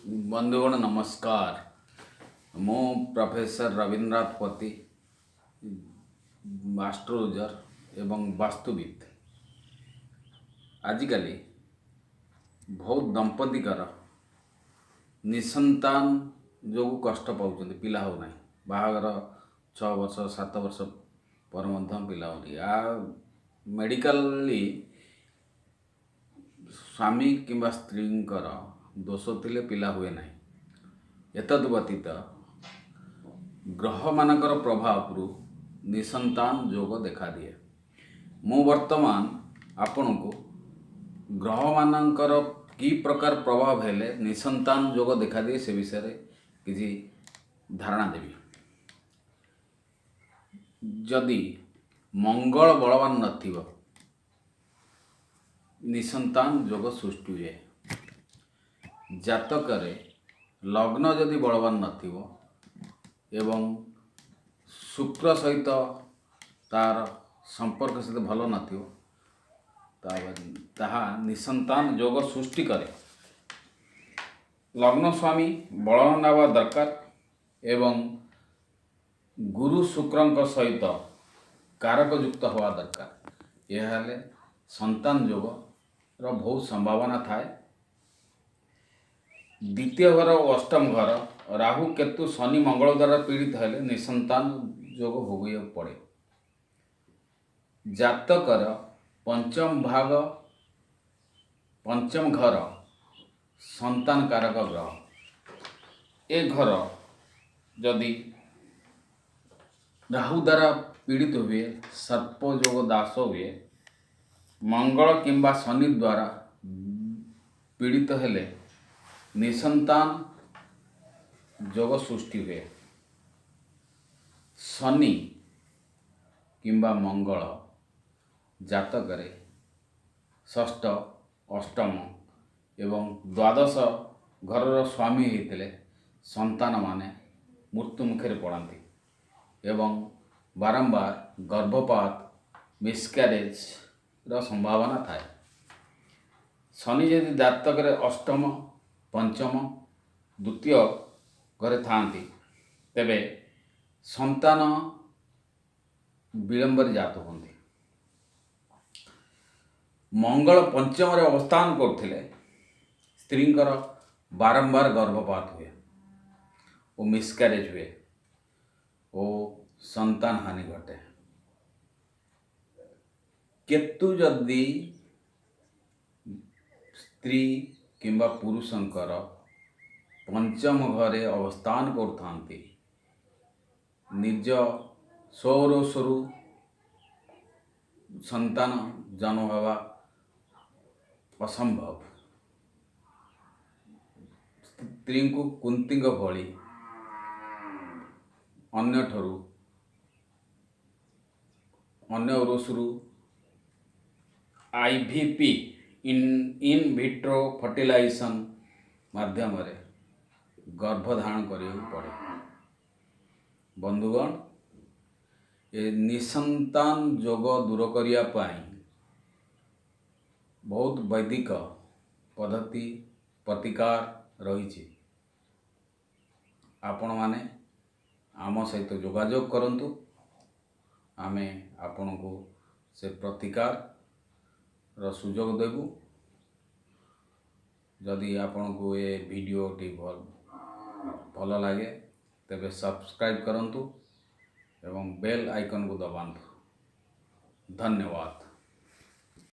ବନ୍ଧୁଗଣ, ନମସ୍କାର। ମୁଁ ପ୍ରଫେସର ରବୀନ୍ଦ୍ରନାଥ ପତି, ଆଷ୍ଟ୍ରୋଲୋଜର ଏବଂ ବାସ୍ତୁବିତ୍। ଆଜିକାଲି ବହୁତ ଦମ୍ପତିଙ୍କର ନିସନ୍ତାନ ଯୋଗୁଁ କଷ୍ଟ ପାଉଛନ୍ତି। ପିଲା ହେଉନାହିଁ। ବାହାଘର 6 ବର୍ଷ, 7 ବର୍ଷ ପରେ ମଧ୍ୟ ପିଲା ହେଉନି। ମେଡ଼ିକାଲି ସ୍ୱାମୀ କିମ୍ବା ସ୍ତ୍ରୀଙ୍କର ଦୋଷ ଥିଲେ ପିଲା ହୁଏ ନାହିଁ। ଏତଦ୍ ବ୍ୟତୀତ ଗ୍ରହମାନଙ୍କର ପ୍ରଭାବରୁ ନିସନ୍ତାନ ଯୋଗ ଦେଖାଦିଏ। ମୁଁ ବର୍ତ୍ତମାନ ଆପଣଙ୍କୁ ଗ୍ରହମାନଙ୍କର କି ପ୍ରକାର ପ୍ରଭାବ ହେଲେ ନିସନ୍ତାନ ଯୋଗ ଦେଖାଦିଏ, ସେ ବିଷୟରେ କିଛି ଧାରଣା ଦେବି। ଯଦି ମଙ୍ଗଳ ବଳବାନ ନଥିବ, ନିସନ୍ତାନ ଯୋଗ ସୃଷ୍ଟି ହୁଏ। ଜାତକରେ ଲଗ୍ନ ଯଦି ବଳବାନ ନଥିବ ଏବଂ ଶୁକ୍ର ସହିତ ତାର ସମ୍ପର୍କ ସହିତ ଭଲ ନଥିବ, ତାହା ନିସନ୍ତାନ ଯୋଗ ସୃଷ୍ଟି କରେ। ଲଗ୍ନ ସ୍ୱାମୀ ବଳବାନ ହେବା ଦରକାର ଏବଂ ଗୁରୁ ଶୁକ୍ରଙ୍କ ସହିତ କାରକଯୁକ୍ତ ହେବା ଦରକାର। ଏହା ହେଲେ ସନ୍ତାନ ଯୋଗର ବହୁତ ସମ୍ଭାବନା ଥାଏ। ଦ୍ୱିତୀୟ ଘର ଓ ଅଷ୍ଟମ ଘର ରାହୁ, କେତୁ, ଶନି, ମଙ୍ଗଳ ଦ୍ୱାରା ପୀଡ଼ିତ ହେଲେ ନିସନ୍ତାନ ଯୋଗ ଭୋଗିବାକୁ ପଡ଼େ। ଜାତକର ପଞ୍ଚମ ଭାଗ, ପଞ୍ଚମ ଘର ସନ୍ତାନ କାରକ ଗ୍ରହ। ଏ ଘର ଯଦି ରାହୁ ଦ୍ୱାରା ପୀଡ଼ିତ ହୁଏ, ସର୍ପ ଯୋଗ ଦୋଷ ହୁଏ। ମଙ୍ଗଳ କିମ୍ବା ଶନି ଦ୍ୱାରା ପୀଡ଼ିତ ହେଲେ ନିସନ୍ତାନ ଯୋଗ ସୃଷ୍ଟି ହୁଏ। ଶନି କିମ୍ବା ମଙ୍ଗଳ ଜାତକରେ ଷଷ୍ଠ, ଅଷ୍ଟମ ଏବଂ ଦ୍ୱାଦଶ ଘରର ସ୍ୱାମୀ ହେଇଥିଲେ ସନ୍ତାନମାନେ ମୃତ୍ୟୁ ମୁଖରେ ପଡ଼ନ୍ତି ଏବଂ ବାରମ୍ବାର ଗର୍ଭପାତ, ମିସକ୍ୟାରେଜର ସମ୍ଭାବନା ଥାଏ। ଶନି ଯଦି ଜାତକରେ ଅଷ୍ଟମ, ପଞ୍ଚମ, ଦ୍ୱିତୀୟ ଘରେ ଥାଆନ୍ତି, ତେବେ ସନ୍ତାନ ବିଳମ୍ବରେ ଜାତ ହୁଅନ୍ତି। ମଙ୍ଗଳ ପଞ୍ଚମରେ ଅବସ୍ଥାନ କରୁଥିଲେ ସ୍ତ୍ରୀଙ୍କର ବାରମ୍ବାର ଗର୍ଭପାତ ହୁଏ ଓ ମିସକ୍ୟାରେଜ ହୁଏ ଓ ସନ୍ତାନ ହାନି ଘଟେ। କେତୁ ଯଦି ସ୍ତ୍ରୀ କିମ୍ବା ପୁରୁଷଙ୍କର ପଞ୍ଚମ ଘରେ ଅବସ୍ଥାନ କରୁଥାନ୍ତି, ନିଜ ସ୍ୱୌରସରୁ ସନ୍ତାନ ଜନ୍ମ ହେବା ଅସମ୍ଭବ। ସ୍ତ୍ରୀଙ୍କୁ କୁନ୍ତୀଙ୍କ ଭଳି ଅନ୍ୟଠାରୁ, ଅନ୍ୟ ଔରସରୁ IVP, in vitro fertilisation ମାଧ୍ୟମରେ ଗର୍ଭଧାରଣ କରିବାକୁ ପଡ଼େ। ବନ୍ଧୁଗଣ, ଏ ନିସନ୍ତାନ ଯୋଗ ଦୂର କରିବା ପାଇଁ ବହୁତ ବୈଦିକ ପଦ୍ଧତି, ପ୍ରତିକାର ରହିଛି। ଆପଣମାନେ ଆମ ସହିତ ଯୋଗାଯୋଗ କରନ୍ତୁ। ଆମେ ଆପଣଙ୍କୁ ସେ ପ୍ରତିକାରର ସୁଯୋଗ ଦେବୁ। ଯଦି ଆପଣଙ୍କୁ ଏ ଭିଡ଼ିଓଟି ଭଲ ଲାଗେ, ତେବେ ସବସ୍କ୍ରାଇବ୍ କରନ୍ତୁ ଏବଂ ବେଲ୍ ଆଇକନ୍କୁ ଦବାନ୍ତୁ। ଧନ୍ୟବାଦ।